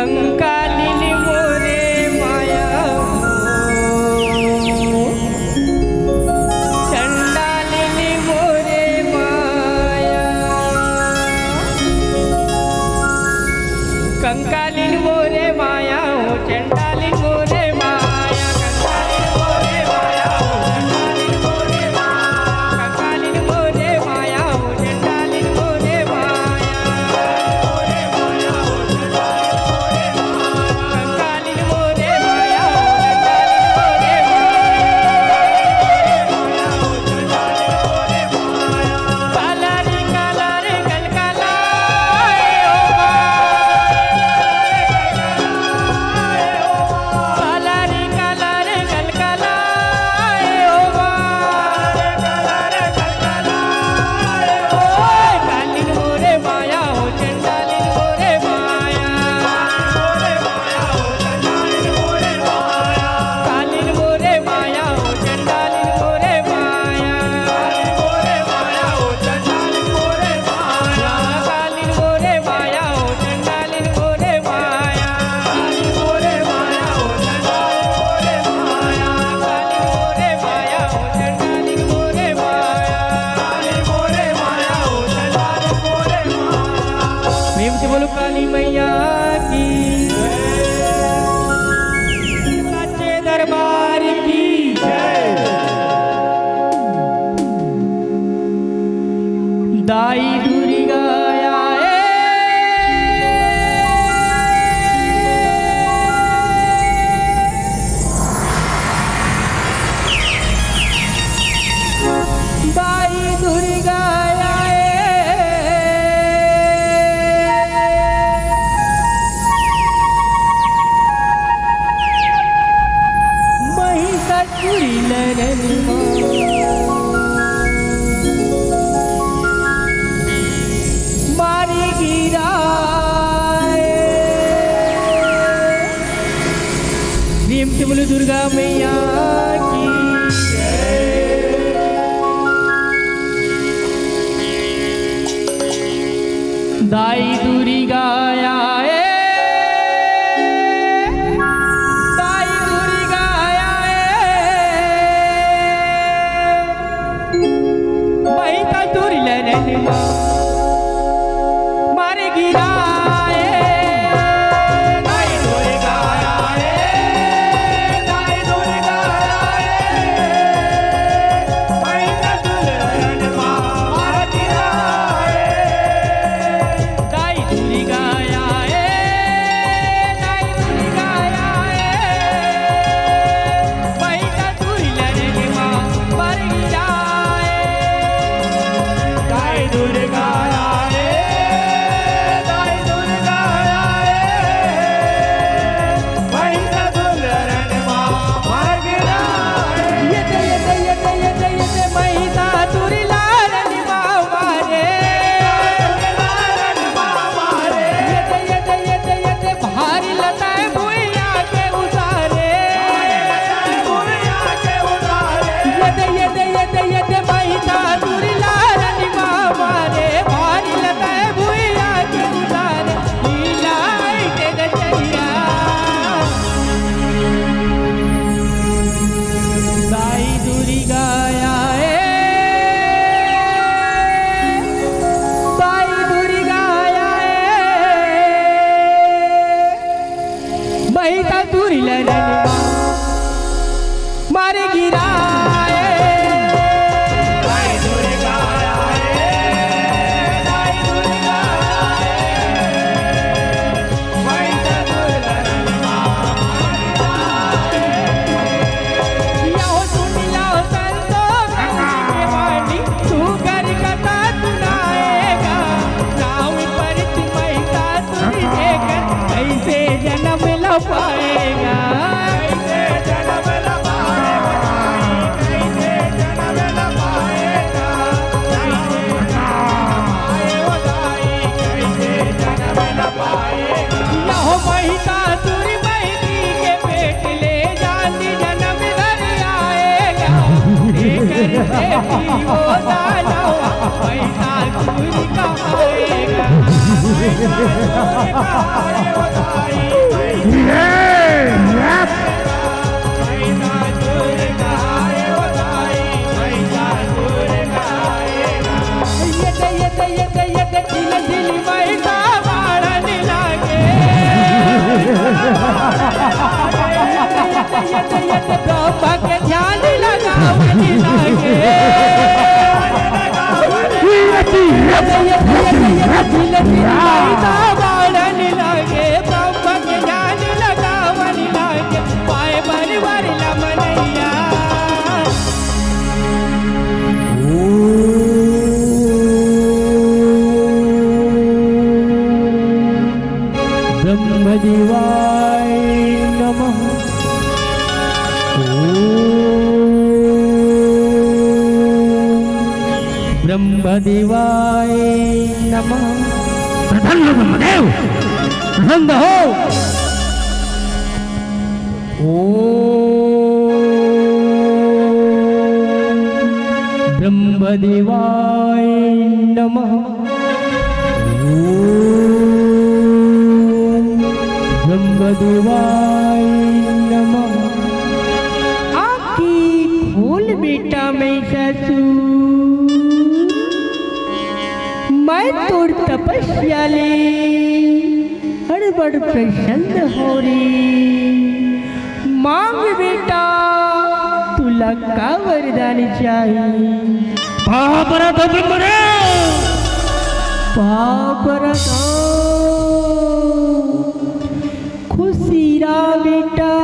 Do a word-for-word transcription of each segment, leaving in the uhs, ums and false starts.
कंकालिन मोरे माया हो, चंडालिन मोरे माया। कंकालिन मोरे माया हो, चंडालिन मोरे माया। कंकालिन मोरे माया हो, चंडालिन मोरे माया। कंकालिन मोरे माया हो, चंडालिन मोरे माया। प्रेम से बोलो काली मैया की, सच्चे दरबार की। दाई दुर्गा आए। दाई दुर्गा आए। महिषासुर लरन मारी गिराए। प्रेम से बोलो दुर्गा मैया की। दाई दुर्गा आए, दाई दुर्गा आए। महिषासुर लरन मारे गिराए। दाई दुर्गा आए, दाई दुर्गा आए। महिषासुर लरन मारे गिराए। दाई दुर्गा आए, दाई दुर्गा आए। महिषासुर लरन मारे गिराए। दाई दुर्गा आए, दाई दुर्गा आए। महिषासुर लरन मारे गिराए। ये दे, ये दे, ये दे, ये दे, ये दे, महिषासुर लरन मारे। ये दे, ये दे, ये दे, ये दे, भारी लताए भुइयां के उतारे। ये दे, ये दे, ये दे, ये दे, महिषासुर लरन मारे, भारी लताए भुइयां के उतारे, हिलाई के गचैया। दाई दुर्गा आए, दाई दुर्गा आए। महिषासुर लरन मारे गिराए। यहो सुन लो संतो, कौन के वाणी तू कर कथा सुनाएगा। नाव पर महिषासुर कैसे जनम ल पाएगा? कैसे जनम ल पाएगा? कैसे जनम ल पाएगा? कैसे जनम ल पाएगा? कैसे जनम ल पाएगा? यहो महिषासुर महिषी के पेट ले जाती जनम धर आएगा। लेकर से भी वो दानव महिषासुर कहाएगा। ब्रह्मदेवाय नमः। ॐ ब्रह्मदेवाय नमः। प्रसन्न ब्रह्मदेव, प्रसन्न हो। ॐ ब्रह्मदेवाय नमः। ॐ ब्रह्मदेवाय नमः। आँखी खोल बेटा महिषासुर, मैं तोर तपस्या ले अड़बड़ प्रसन्न हो रे। मांग बेटा, तुला का वरदान चाही? पाँव परत हो ब्रह्मदेव। पाँव परत हो। खुशी रह बेटा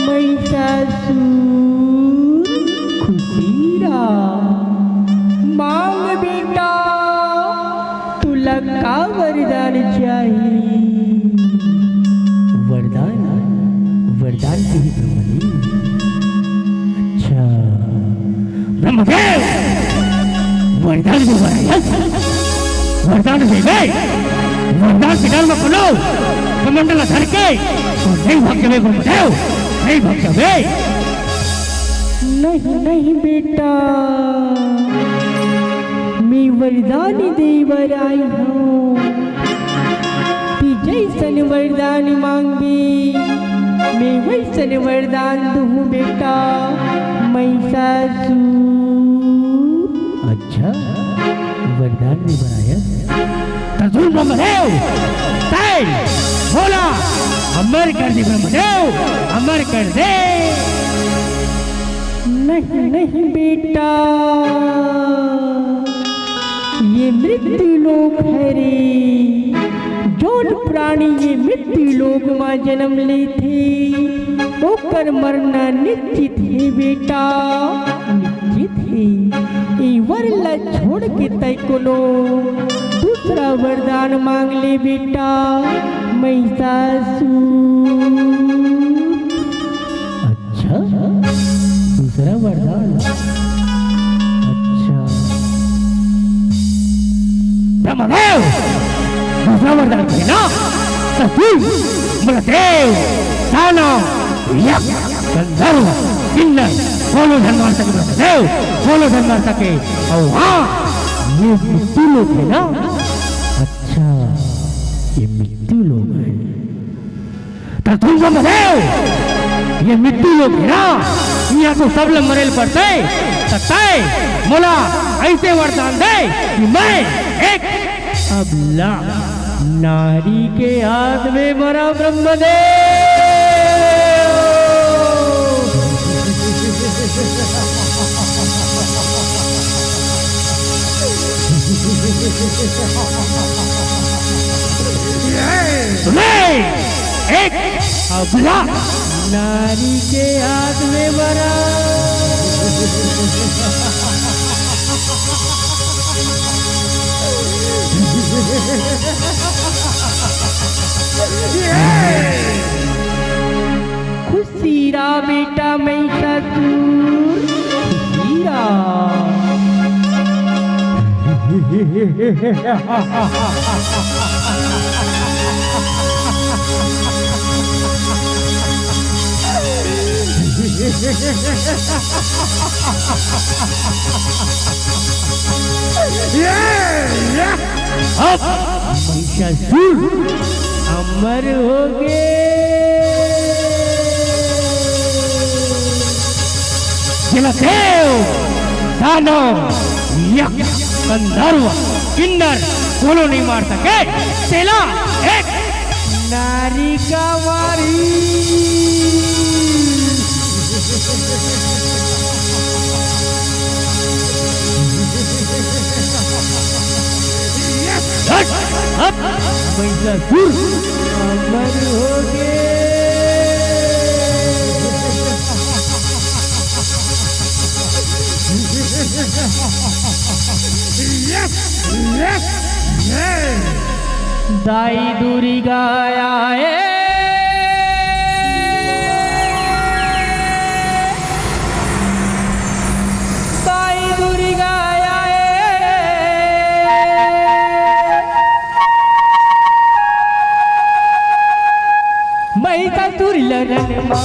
महिषासुर, खुशी रह। मांग बेटा, तुला का वरदान चाही? वरदान, वरदान चाही ब्रह्मदेव। अच्छा ब्रह्मदेव, वरदान दे बर आयस। वरदान देबे, वरदान के डर म कोनो कमंडल धर के तो नहीं भाग जाबे ब्रह्मदेव, नहीं भाग जाबे। नहीं, नहीं बेटा, मैं वरदान दे बर आई हूँ। तैं जैसन वरदान मांगबे, मैं वैसन वरदान दूहूँ बेटा महिषासुर। अच्छा, वरदान दे बर आयस। त सुन ब्रह्मदेव, तैं मोला अमर कर दे ब्रह्मदेव, अमर कर दे। नहीं, नहीं बेटा, ये मृत्यु लोक हरे। जोन प्राणी ये मृत्यु लोक मा जन्म लेथे, ओकर मरना निश्चित हे बेटा, निश्चित हे। ए वर ला छोड़ के तैं कोनो दूसरा वरदान मांग ले बेटा महिषासुर। अच्छा, दूसरा वरदान। अच्छा। ब्रह्मदेव, दूसरा वरदान कहे ना, त तैं मोला देव, दानव, यक्ष, गंधर्व, किन्नर, कोनो झन मार सके ब्रह्मदेव, कोनो झन मार सके। अउ हाँ, ये मृत्यु लोक हे ना? अच्छा, ये मृत्यु लोक हे। त सुन ब्रह्मदेव, ये मृत्यु लोक हे ना, इहाँ तो सब ल मरे ल परथे, त तैं मोला अइसे वरदान दे कि मैं एक अबला नारी के हाथ में मरँव ब्रह्मदेव। सुने, एक अबला नारी के हाथ में मरँव। खुशी रह बेटा महिषासुर, खुशी रह। अब महिषासुर, अमर होगे। जेला देव, दानव, यक्ष, गंधर्व, किन्नर कोनो नइ मार सके, तेला एक नारी का मारी। हट! अब महिषासुर अमर होगे। Yes! Yes! Yes! दाई दुर्गा आए। दाई दुर्गा आए। महिषासुर ला रण मा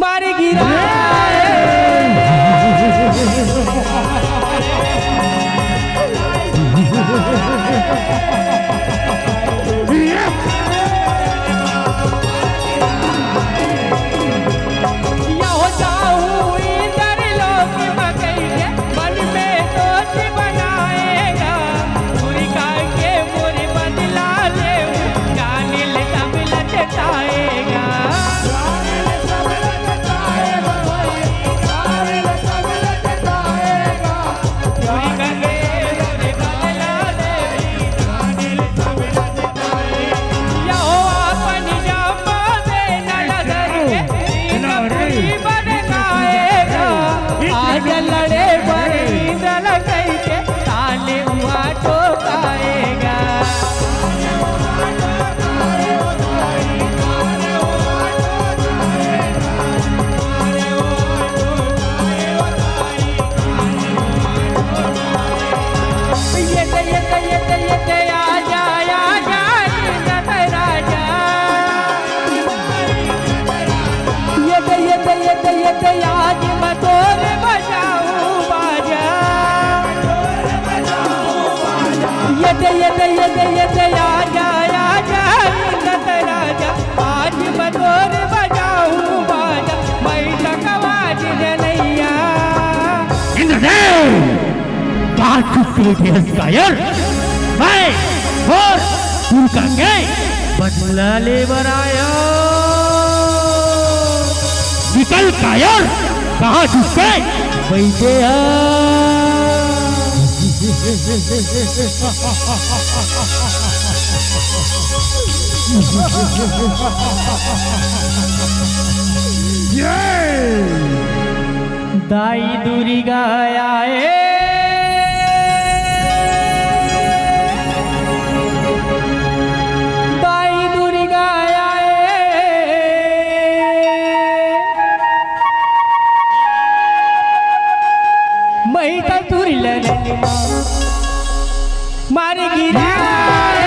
मार गिराए। यहो जाहूं इंद्र लोक म कहिके मन में सोच बनाएगा। दुर्गा के मोर बदला लेहूं, जानिल सब लचताएगा। दुर्गा के मोर बदला लेहूं, जानिल सब लचताएगा। यहोवा अपन जम्मो सेना ल धरके, इंद्र पूरी बरसाएगा। आज लड़े बर इंद्र ल कहिके, ताले हुआ ठोकाएगा। ये दे, ये दे, ये दे, ये दे, आजा, आजा, इंद्र राजा। ये दे, ये दे, ये दे, ये दे, आज मैं तोर बजाऊं बाजा। ये दे, ये दे, ये दे, ये दे, आजा, आजा, इंद्र राजा। आज मैं तोर बजाऊं बाजा, मैं तक आवाज जनैया। इंद्रदेव, कहाँ छुप के बेहद कायर? मैं और उनका के बदला ले बर आया। निकल कायर, कहाँ छुप के बैठे हैं? दाई दुर्गा आए। दाई दुर्गा आए। महिषासुर ला रण मा मार गिराए।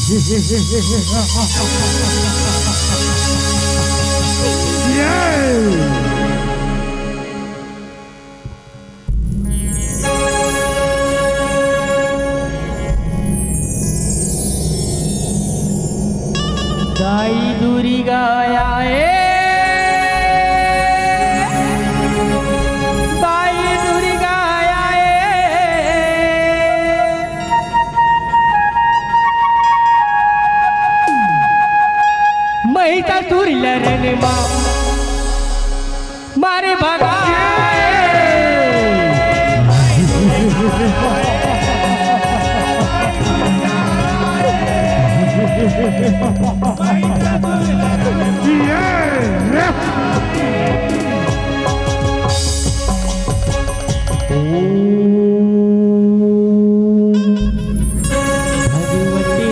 दाई दुर्गा आए, दाई दुर्गा आए। महिषासुर लरन मा मारे भगा। भगवते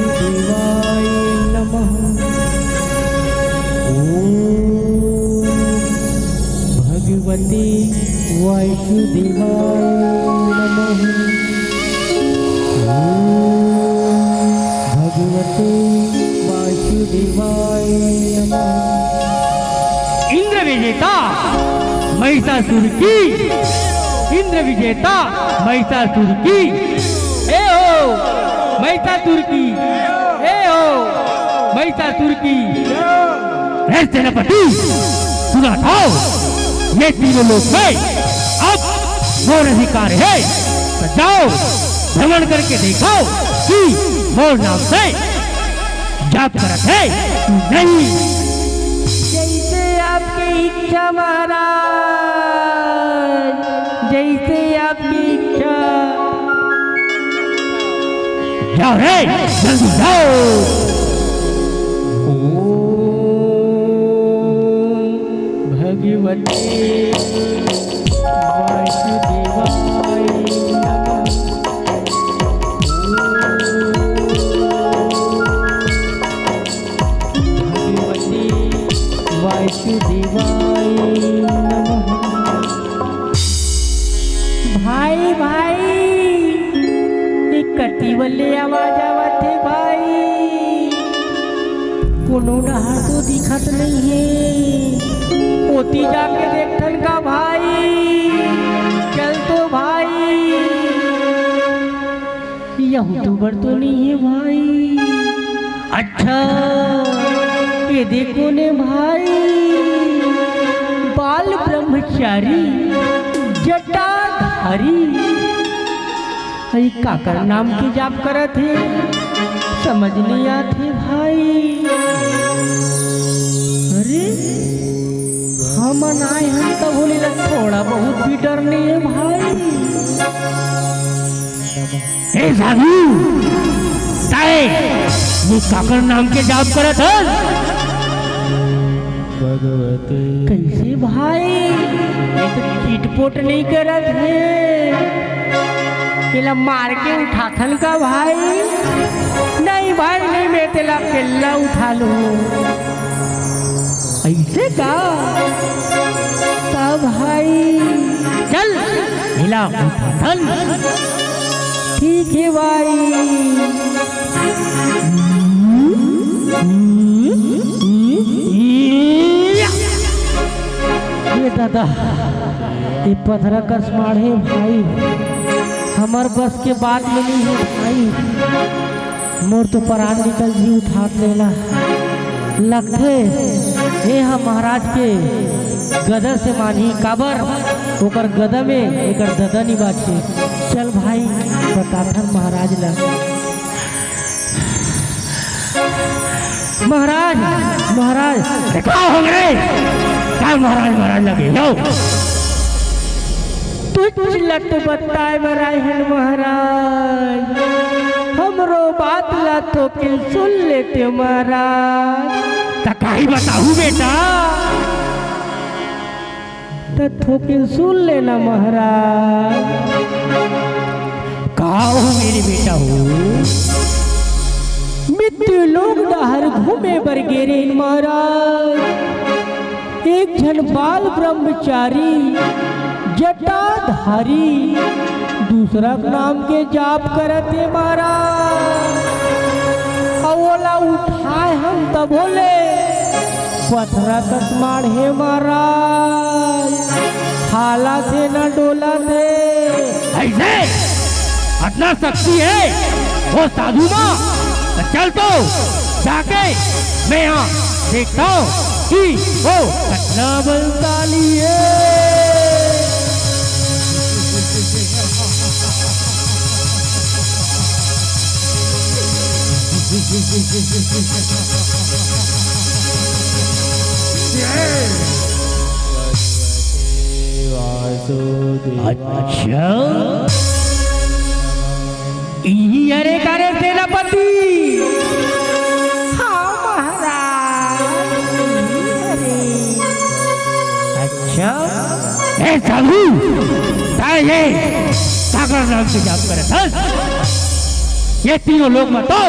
वासुदेवाय नमः। ॐ भगवते वासुदेवाय नमः। ॐ भगवते वासुदेवाय नमः। इंद्र विजेता महिषासुर की, इंद्र विजेता महिषासुर की। ए हो महिषासुर की, ए हो महिषासुर की। हे सेनापति, सुना था, ये तीनों लोक में अब मोर अधिकार है। तो जाओ, भ्रमण करके देखो कि मोर नाम से जाप करत है कि नहीं। जैसे आपकी इच्छा महाराज, जैसे आपकी इच्छा। जाओ रे, जल्दी जाओ। ओम भगवते वासुदेवाय नमः। ओम भगवते वासुदेवाय नमः। भाई, भाई, ये कति बल्ले आवाज आवत हे भाई? कोनो डहर तो दिखत नइ हे। ओती जाके देखथन का भाई? चल तो भाई। यहू तो बर तो नइ हे भाई। अच्छा, ये देखो ने भाई, बाल ब्रह्मचारी जटाधारी, अरे काकर नाम के जाप करत हे, समझ नइ आत हे भाई। अरे हमन आए हन तब होले ला थोड़ा बहुत भी डर नइ हे भाई। ए साधु, ताए ये काकर नाम के जाप करत हस? भगवते। कइसे भाई? ये तो चिटपोट नइ करत हे। एला मार के उठाथन का भाई? नहीं भाई, नहीं, मैं तेला अकेल्ला उठा लूँ। अइसे का? त भाई चल, एला उठाथन। ठीक हे भाई। ये दादा, ये पथरा कस माढ़े भाई, हमर बस के बात में नइ हे भाई। मोर तो परान निकल जी उठात लेला। लगथे ए ह महाराज के गदा से मानही, काबर ओकर गदा में एकर ददा नइ बाचे। चल भाई, बताथन महाराज ला। महाराज, महाराज। अरे का हो गे? का महाराज, महाराज लगे हो? तुझ ल तो बताए बर आए हन महाराज, हमरो बात ला थोकिन सुन लेते महाराज। त काही बताहूँ बेटा? त थोकिन सुन लेना महाराज। का हो मेरे बेटा हो? मृत्यु लोक डहर घूमे बर गे रेहेन महाराज। एक झन बाल ब्रह्मचारी जटाधारी दूसरा के नाम के जाप करत हे महाराज, अउ ओला उठाए हन तभो ले पथरा कस माढ़े महाराज, हाला से न डोलत हे। अइसे अतना शक्ति हे वो साधु मा, त चल तो जाके मैं हा देखथंव कि वो कतना बलशाली हे। अच्छा, इही हरे का रे सेनापति? हाँ महाराज, इही हरे। अच्छा, ए साधु, तैं ये काकर नाम के जाप करत हस? ये तीनों लोक म तो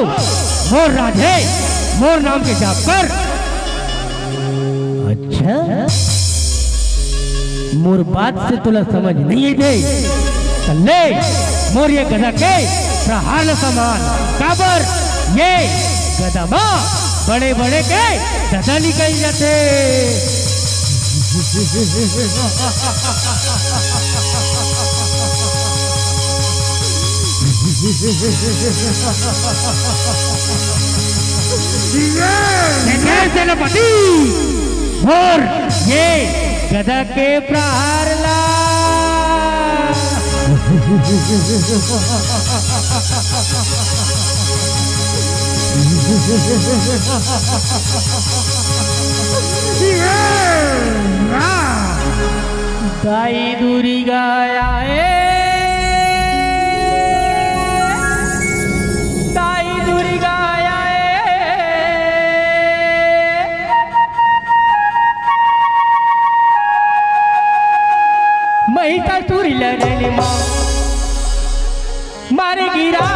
मोर राज हे, मोर नाम के जाप कर। अच्छा, मोर बात से तोला समझ नइ आइस हे, त ले मोर ये गदा के प्रहार ल संभाल, काबर ये गदा म बड़े-बड़े के ददा निकल जाथे। जय सेनापति, मोर ये गदा के प्रहार ला। दाई दुर्गा आए, दाई दुर्गा आए। महिषासुर लड़न मा मारे गिरा।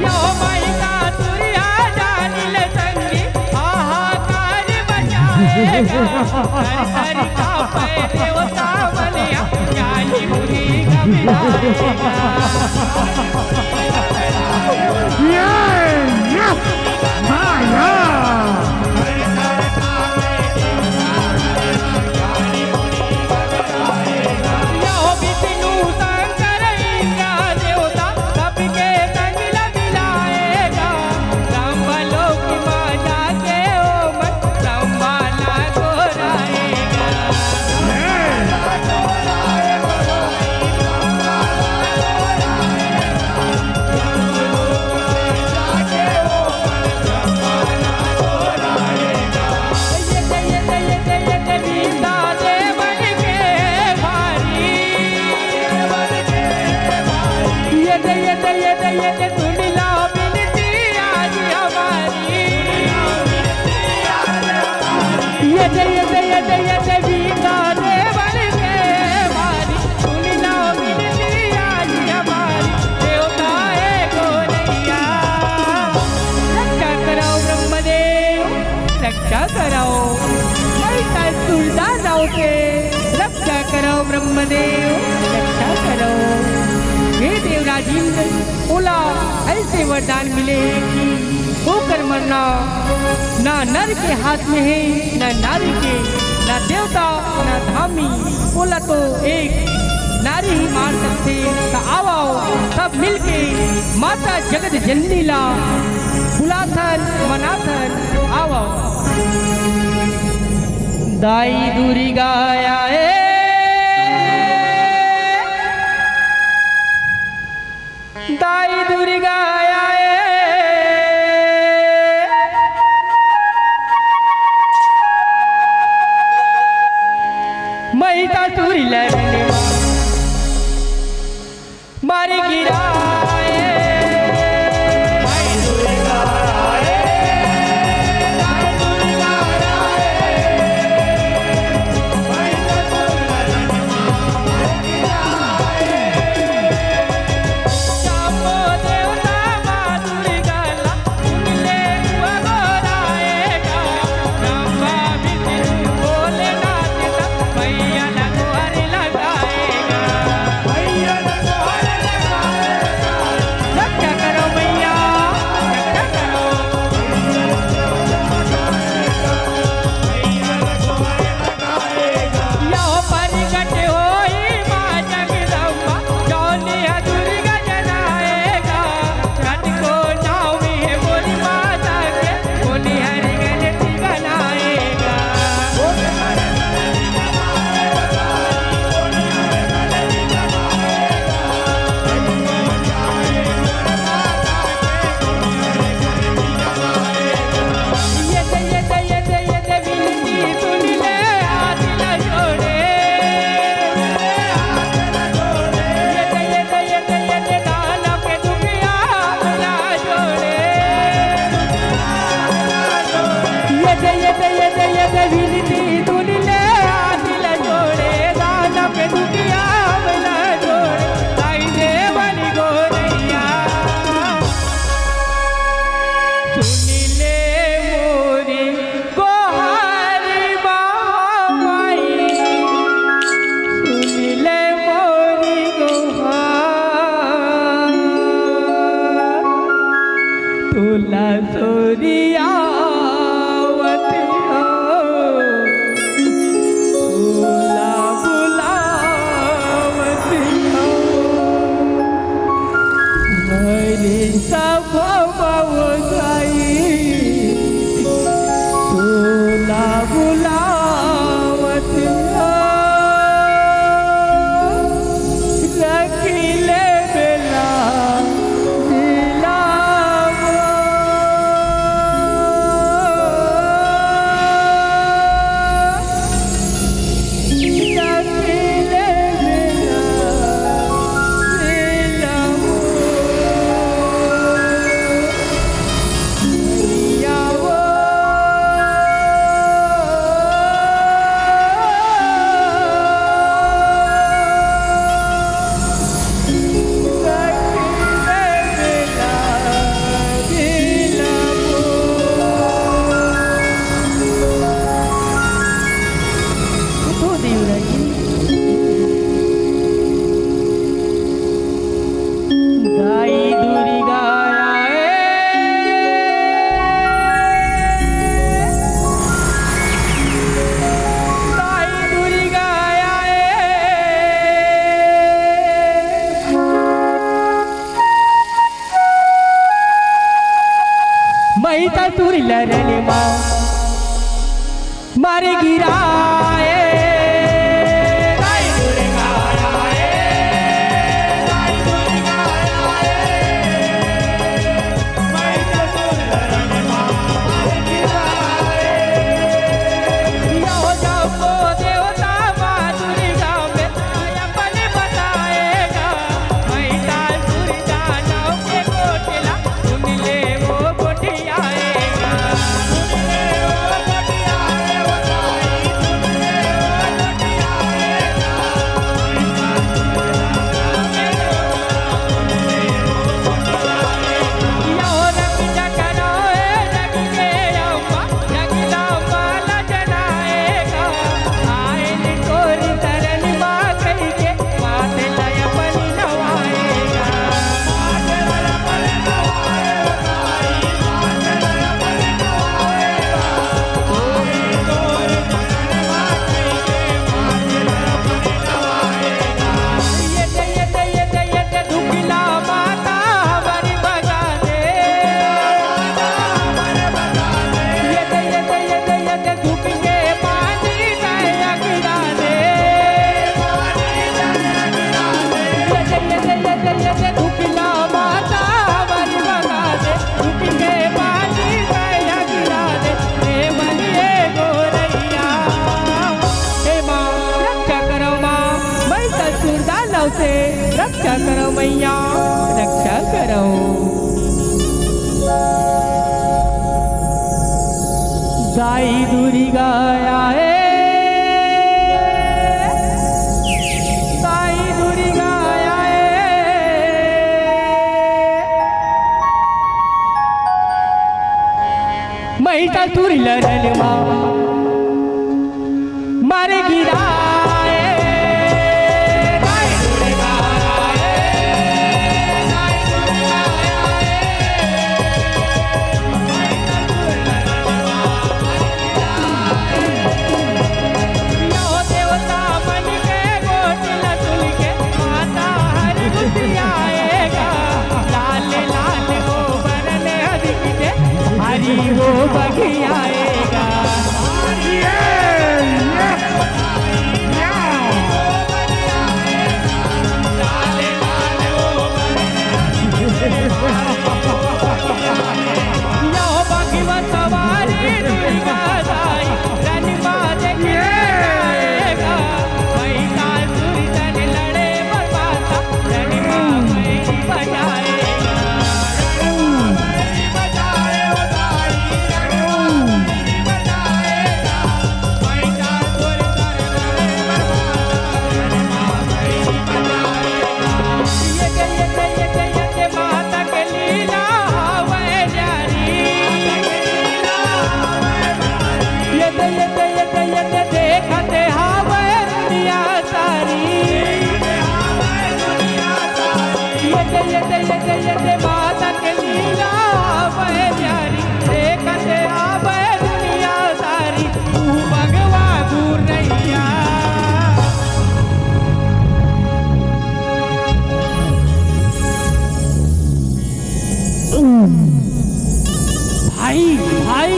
यो महिषासुर आ जानिल संगी, हाहाकार मचाएगा। हर हर कांपे देवता मलिया, ज्ञानी मुनि घबराएगा। यो विष्णु शंकर इंद्र देवता, सबके संग ला मिलाएगा। ब्रह्मलोक मा जाके ओ मन ब्रह्मा ला गोहराएगा। ये दे, ये दे, ये दे, ये दे, बीना दे बन के भारी, सुन लो विनती आज हमारी, देवता है गोरैया। रक्षा करो ब्रह्मदेव, रक्षा करो, महिषासुर दानव से रक्षा करो ब्रह्मदेव, रक्षा करो। हे देवराज इंद्र, ओला अइसे वरदान मिले हे कि ओकर मरना ना नर के हाथ में हे, ना नारी के, ना देवता, ना धामी। ओला तो एक नारी ही मार सकथे। त आवव, सब मिलके माता जगत जननी ला बुलाथन, मनाथन, आवव। दाई दुर्गा आए, दाई दुर्गा आए, महिषासुर लड़ने मार गिराए। मर गिराए। हे माँ, रक्षा करो माँ, मैं ससुर दानव से रक्षा करो मैया, रक्षा करो। दाई दुर्गा आए, दाई दुर्गा आए। महिषासुर लड़न मा मर गिराए। हरी वो बगियाएगा। भाई, भाई,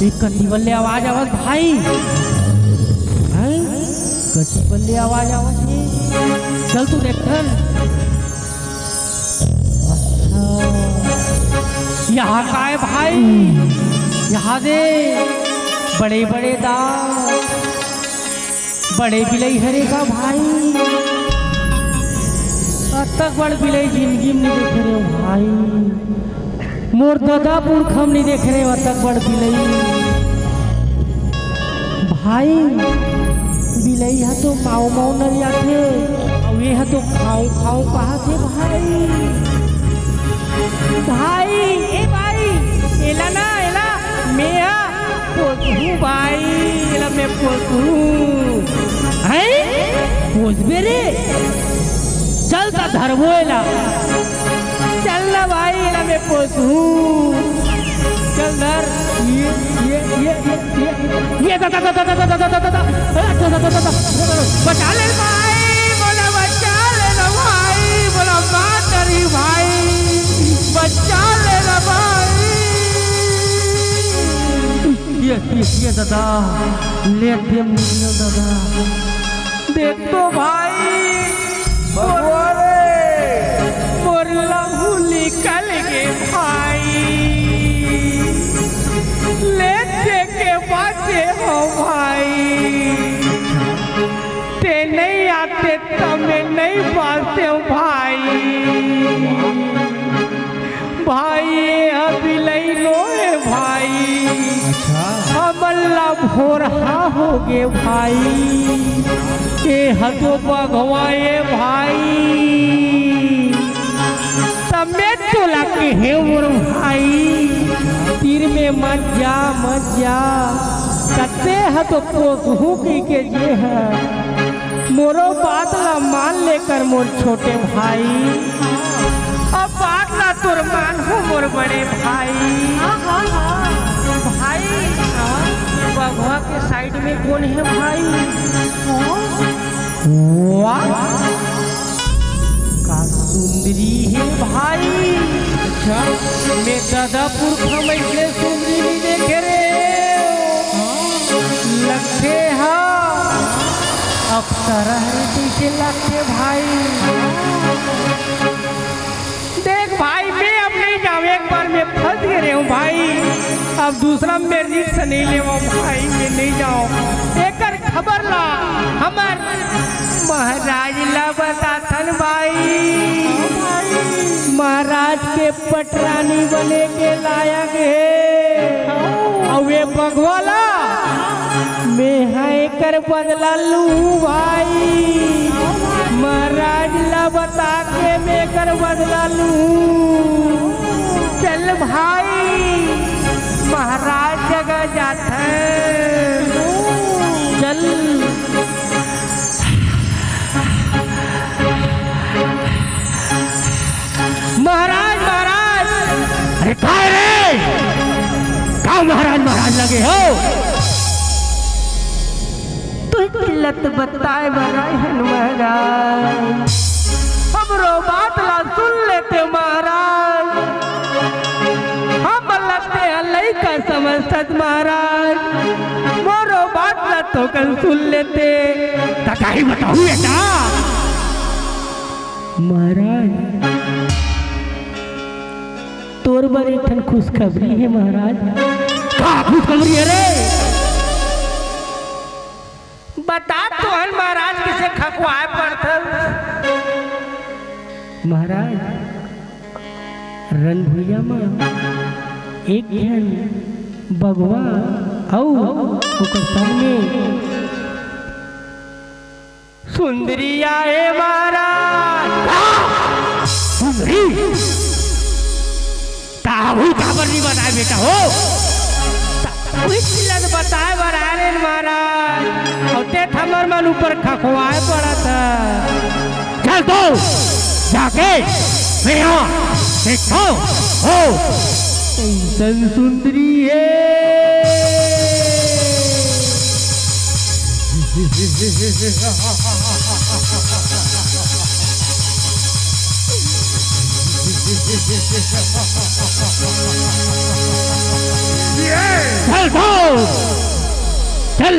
एक कति बल्ले आवाज आवत भाई। हैं? कति बल्ले आवाज आवत हे? चल तू देख कर। अच्छा, यहाँ का है भाई? यहाँ दे बड़े बड़े दांत। बड़े बिलई हरे का भाई? अतक बड़ बिलई जिंदगी में नइ देखे रेहेंव भाई। मोर ददा पुरखा म नइ देखे रेहेंव अतक बड़ बिलई। भाई, बिलई ह तो माऊ माऊ नरियाथे, अउ ये ह तो खाऊ खाऊ कहाथे भाई। भाई, ए भाई, एला ना, एला, मेहा पोसहूं भाई, एला मैं पोसहूं। हैं? पोसबे रे? चल त धरबो एला। चल ना भाई, एला मैं पोसहूं। चल धर। ये, ये, ये, ये, ये। ये दा, दा, दा। बचा ले भाई, मोला बचा ले ना भाई, मोला मार डरही भाई, बचा ले ना भाई। ये, ये, ये दादा, ले दे मुझे दादा। देख तो भाई, बबुआ रे। मोर लहू निकल गे भाई, ले दे के बाचे हो भाई। ते नहीं आते त मैं नहीं बाचतेंव भाई। भाई, ये ह बिलई नो हे भाई। अच्छा। हमन ला भोरहा हो गे भाई। ये ह तो बघवा ए भाई। त मैं तोला केहेंव मोर भाई, तीर में मत जा, मत जा। कते ह तो पोसहूं कहिके गे हे। मोरो बात ला मान ले कर मोर छोटे भाई, अब बात ला तोर मानहूं मोर बड़े भाई। हाँ, हाँ, हाँ। भाई, हाँ। बघवा के side में कोन हे भाई? हाँ। वाह, का सुंदरी हे भाई। अच्छा। मैं दादा पुरखा में अइसने सुंदरी नहीं देखे रे। हाँ। लगथे हा अप्सरा हरे जइसे लगथे भाई। देख भाई, मैं अब नहीं जांव, एक बार मैं फंस गे रहेंव भाई, अब दूसरा मैं risk नहीं लेवंव भाई, मैं नहीं जांव। एकर खबर ला हमर महाराज ला बताथन भाई। महाराज के पटरानी बने के लायक हे। अउ ए बघवा ला मैं हा एकर बदला लूं भाई। महाराज ला बता के मैं एकर बदला लूं। चल भाई, महाराज जगह जाथन। चल। महाराज, महाराज। अरे काय रे? का महाराज, महाराज लगे हो? तुही ला तो बताय बर आय हन महाराज। हमरो बात ला सुन लेते महाराज। हमन ला तेहा लइका समझथस महाराज। मोरो बात ला थोकन सुन लेते। त काहे बताहूं बेटा? महाराज, तोर बर एक ठन खुशखबरी हे महाराज। का खुशखबरी हे रे? बता तो हन महाराज, कइसे खखवाय पड़थस? महाराज, रन भुइयां म एक झन बघवा अउ ओकर संग में सुंदरी आए महाराज। का? सुंदरी? त अभी काबर नहीं बताय बेटा हो? त उही ला बताय बर आय रेहेन महाराज। अउ तें हमर मन ऊपर खखवाय पड़त हस। चल तो, जाके मेहा देखथंव हो। कइसन सुंदरी हे। चल, चल। चल।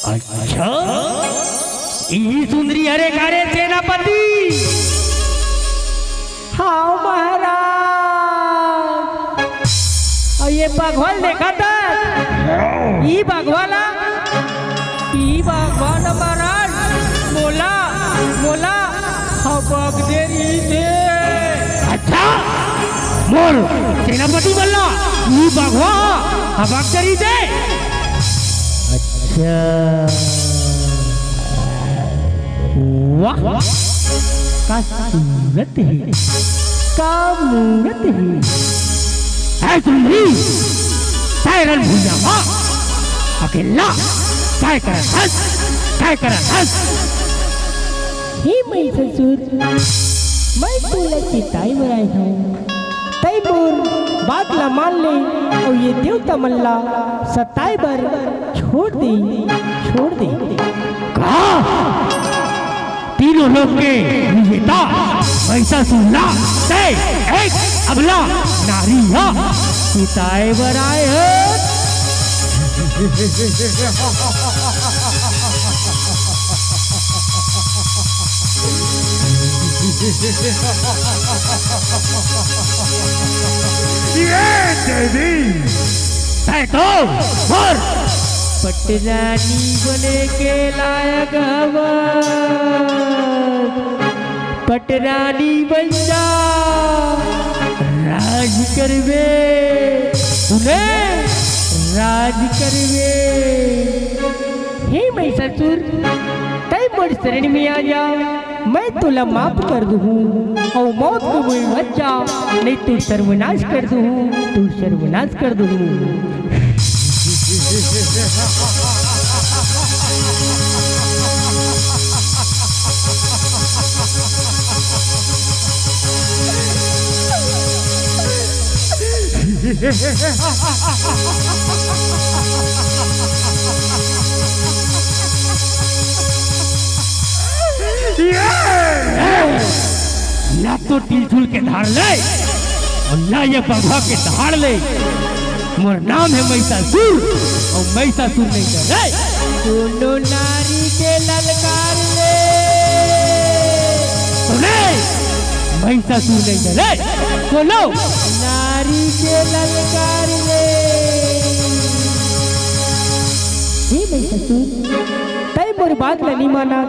अच्छा, इही सुंदरी हरे का रे सेनापति? हाव महाराज। अउ ये बघवा ल देखत हस? ई बघवा ला, ई बघवा ला महाराज, मोला, मोला हबक दे रहिस हे। अच्छा, मोर सेनापति मन ला ई बघवा हबक दे रहिस हे। अच्छा, वाह, का सूरत हे, का मूरत हे। ऐ सुंदरी, तैं रन भुइयां म अकेल्ला काय करत हस, काय करत हस? हे महिससुर, मैं तोला चिताय बर आय हंव। तैं मोर बात ला मान ले अउ ये देवता मन ला सताय बर छोड़ दे, छोड़ दे। का? तीनों लोक के विजेता महिषासुर ला तैं एक अबला नारी हा चिताए बर आए हो। ये देवी, तैं तो मोर पटरानी बने के लायक हवस। पटरानी बन जा, राज करबे, सुने, राज करबे। हे महिषासुर, तैं मोर शरण में आ जा, मैं तोला माफ कर दूहूँ, अउ मौत के मुँह में मत जा, नहीं तो सर्वनाश कर दूहूँ, तो सर्वनाश कर दूहूँ। ना तो त्रिशूल के धार ले अउ ना ये बघवा के दहाड़ ले। मोर नाम हे महिषासुर, अउ महिषासुर नहीं डरे। कोनो नारी के ललकार ले। सुने, महिषासुर नहीं डरे। कोनो नारी के ललकार ले। हे महिषासुर, तैं मोर बात ला नहीं माना,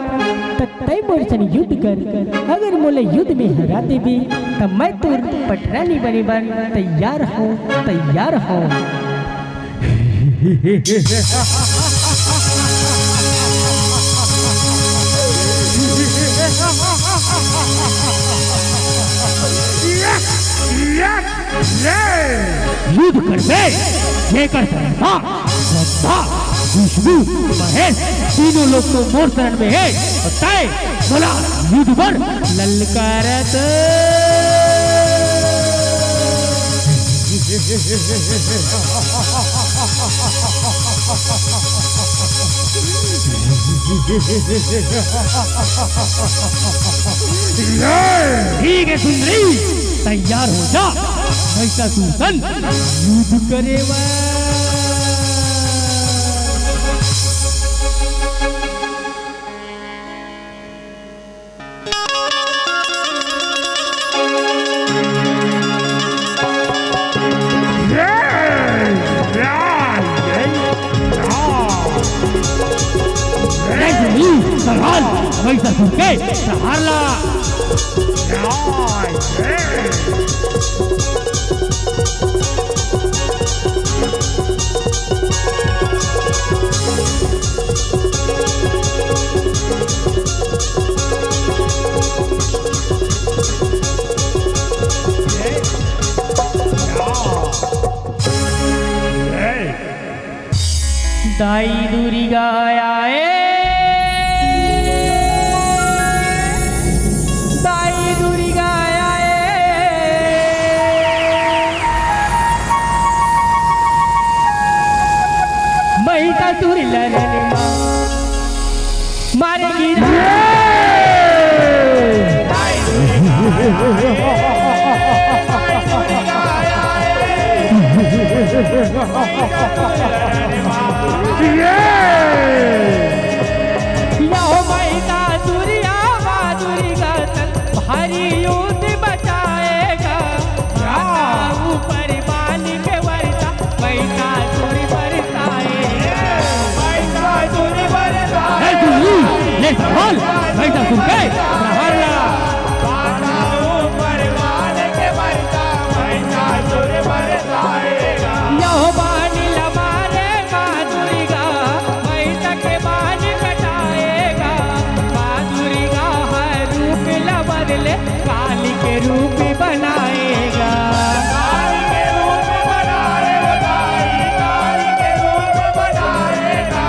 त तैं मोर संग युद्ध कर, अगर मोला युद्ध में हरा देबे, त मैं तोर पटरानी बने बर तैयार हौं, तैयार हौं। युद्ध करबे, जेकर शरण म ब्रह्मा, विष्णु, महेश, तीनों लोग तो मोर शरण में हे, अउ तैं मोला युद्ध बर ललकारत। ठीक हे सुंदरी, तैयार हो जा, महिषासुर सन युद्ध करे बर। संभाल, महिषासुर के संहार ला। दाई दुर्गा आए, दाई दुर्गा आए, महिषासुर ललन मारे गिरा। यहो महिषासुरिया माधुरी गाथन भारी युद्ध मचाएगा। ऊपर बाली के वर्षा महिषासुर बरसाएगा। महिषासुर बरसाएगा। ले संभाल, महिषासुर के प्रहार ला। यहो बानी ला मारे माँ दुर्गा, महिषा के बानी कटाएगा। माँ दुर्गा हर रूप ला बदले, काली के रूप बनाएगा। काली के रूप बनाएगा, काली के रूप बनाएगा।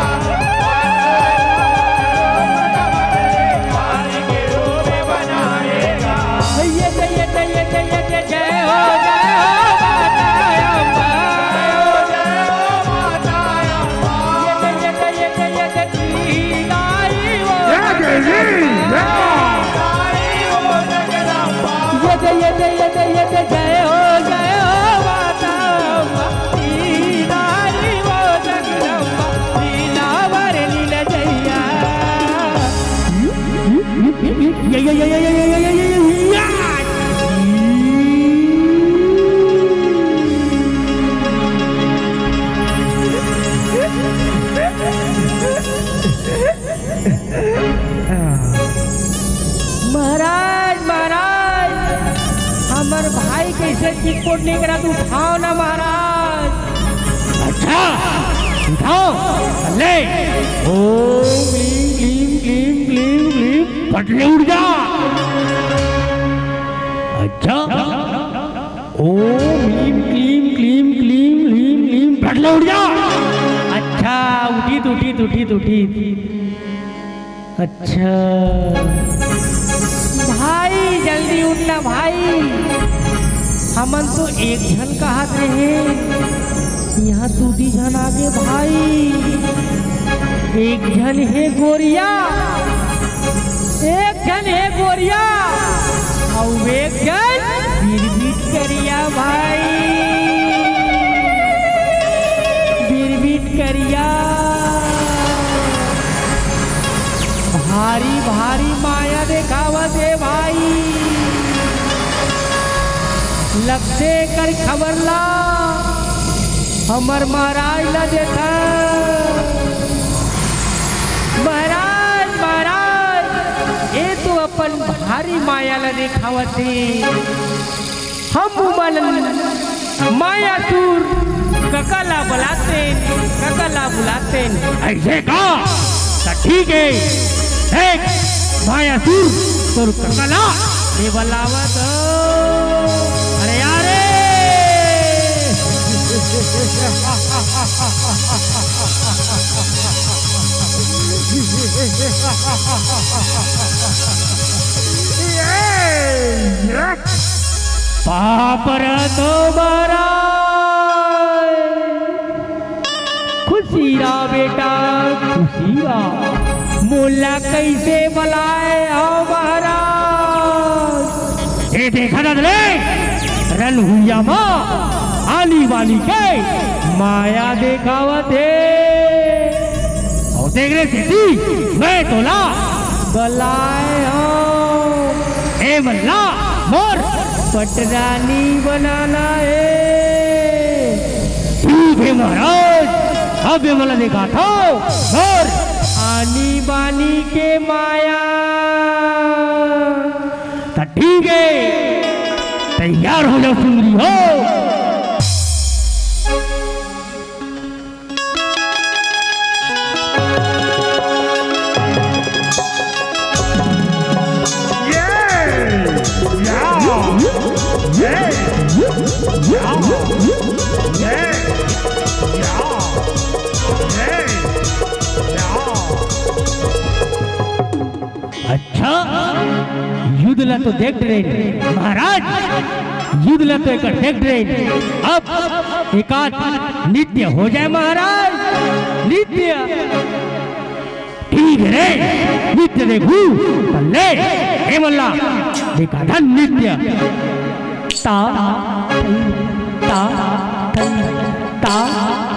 जय हो, जय हो माता अम्मा, श्री दाई वो जगदम्बा, श्री नावर लीला जैया। ये, ये, ये, या। महाराज, महाराज, हमर भाई कइसे चिरकुट नइ करत, उठाव ना महाराज। अच्छा, उठाव, ले। ओम क्लीम, क्लीम, क्लीम, क्लीम, क्लीम, फट ले उठ जा। अच्छा, ओम क्लीम, क्लीम, क्लीम, क्लीम, क्लीम, फट ले उठ जा। अच्छा, उठित, उठित, उठित, उठित। अच्छा। भाई, जल्दी उठ ना भाई, हमन तो एक झन कहत रहे, इहाँ दू दी झन आगे भाई। एक झन हे गोरिया, एक झन हे गोरिया, अउ एक झन बिरबिट करिया भाई, बिरबिट करिया। भारी भारी माया देखावत हे भाई, लगथे एकर खबर ला हमर महाराज ला देथा। महाराज, महाराज, ए तो अपन भारी माया ला देखावत हे। हम उमन मायासुर कका ला बुलातेन, कका ला बुलातेन। अइसे का? त ठीक हे, देख मायासुर तोर कका ला ले बलावत हो। अरे यारे! बाप रे तो महाराज, खुशी रहा बेटा, खुशी रहा। मोला कइसे बलाए हो महाराज? ए देखा ददले, रनहुइया मा आनी बानी के माया देखावत हे। अउ देख रे सेती, मैं तोला बलाए हो। ए मन ला मोर पटरानी बनाना हे। ठीक हे महाराज, अब ए मन ला देखाथों मोर आनी बानी के माया। त ठीक हे, तैयार हो जाव सुंदरी हो। अच्छा, युद्ध ला तो देख डरेन महाराज, युद्ध ला तो एकर देख डरेन। अब एकाध नृत्य हो जाए महाराज, नृत्य। ठीक हे रे, नृत्य देखहू, त ले, ए मन ला, देखाथन नृत्य। ता, ता, ता, ता,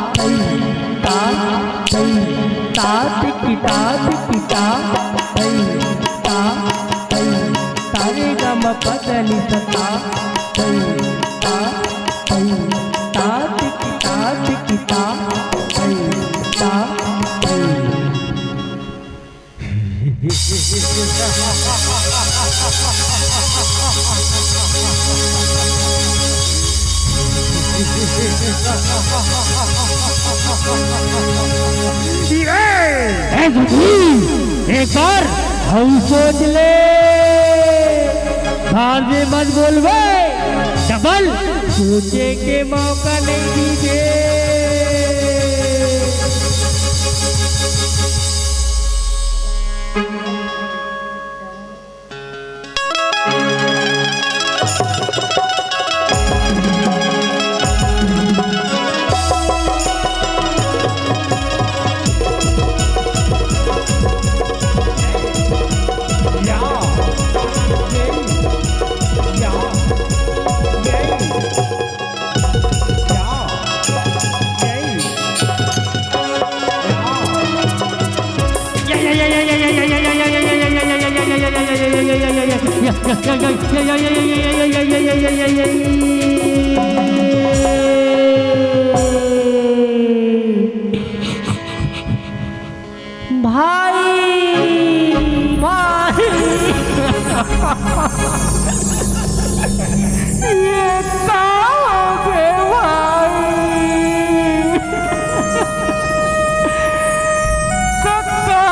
ता, ता, ता, ता, ता, ता, ता, ता, रे ग म प ध नि सा, ता, ता, ता, ता, ता, ता, ता, ता, ता। ए सुधी, एक बार अउ सोच ले, बाद में मत बोलबे, डबल सोचे के मौका नहीं दीजिए। भाई, भाई, ये का हो गे भाई? कक्का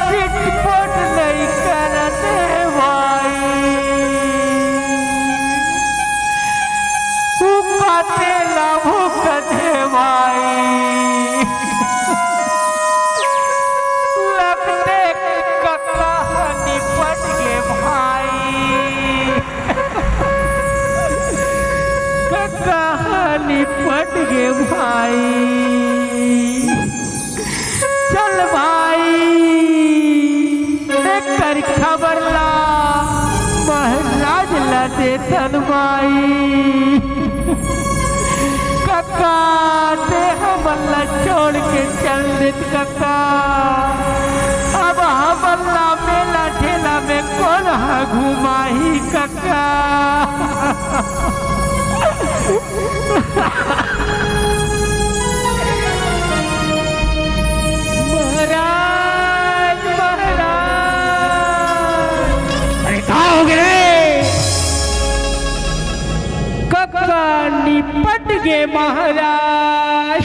चिटपट नइ करत हे भाई। तू काते ला भूकत हे भाई। लगथे कक्का ह निपट गे भाई। कक्का ह निपट गे भाई। चल भाई, एकर खबर ला महाराज ला देथन भाई। कक्का, ते हमन ला छोड़ के चल देत कक्का। अब हमन ला मेला ठेला में कोन ह घुमाही कक्का? महाराज, महाराज। अरे का हो गे रे? कक्का निपट गे महाराज,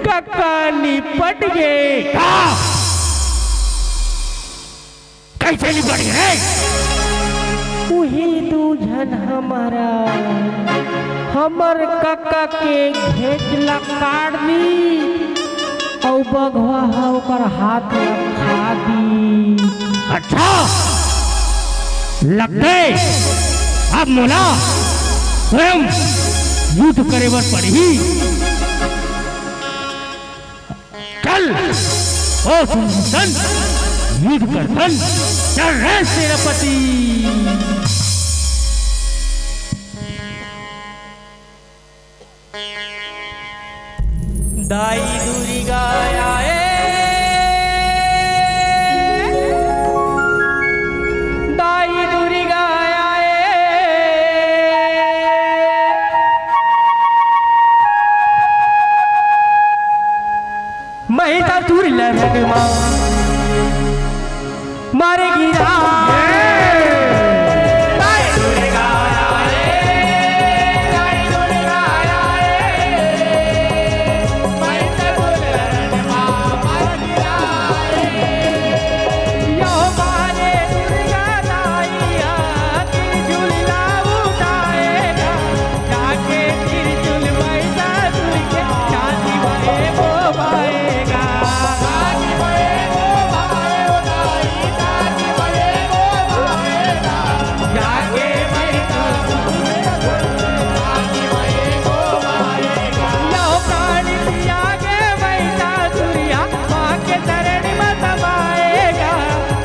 कक्का निपट गे। का? कइसे निपट गे रे? उही दू झन हमर, हमर कक्का के घेंच ला काट दी, अउ बघवा ह ओकर हाथ ला खा दी। अच्छा, लगथे अब मोला स्वयं युद्ध करे बर पड़ही। चल, ओ सुरवीर, युद्ध करथन। चल रे सेनापति। दाई दुर्गा आए, दाई दुर्गा आए। महिषासुर ला रण मा मारे गिरा।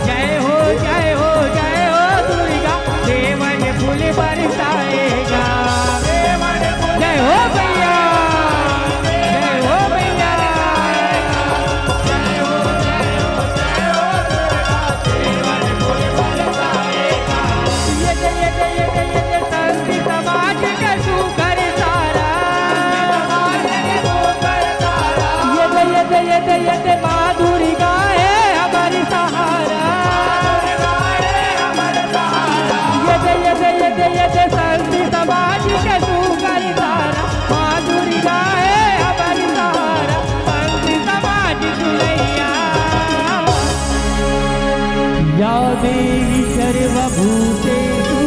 जय हो, जय हो, जय हो दुर्गा, देवन फूल बरसाएगा। जय हो भैया, जय हो भैया। ये जय, ये जय, ये जय, ये जय, संत समाज का सुघर सारा। ये जय, ये जय, ये जय, ये जय, माँ दुर्गा है हमारी सहारा। ये जय, ये जय, ये जय, ये जय, संत समाज के सुघर सारा। माँ दुर्गा है हमारी सहारा, संत समाज सुनैया। या देवी सर्वभूतेषु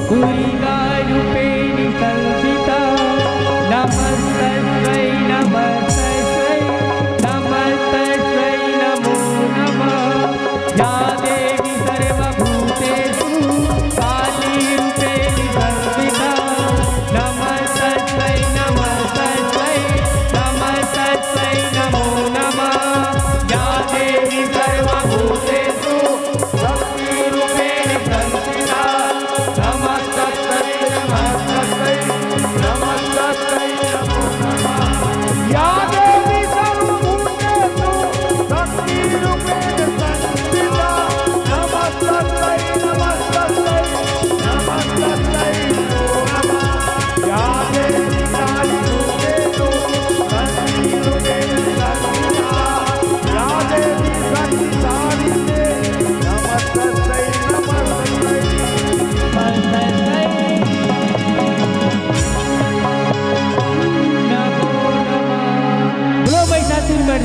दुर्गा रूपेण संस्थिता। नमस्तस्मै, नमस्तस्मै, नमस्तस्मै नमो नमः। या देवी सर्वभूतेषु काली रूपेण संस्थिता। नमस्तस्मै, नमस्तस्मै, नमस्तस्मै नमो नमः। या देवी सर्वभूतेषु शक्ति रूपेण संस्थिता। नमस्तस्मै,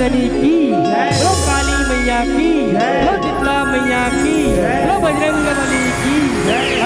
रानी की, बोलो काली मैया की, बोलो शीतला मैया की, बोलो बजरंग बली की।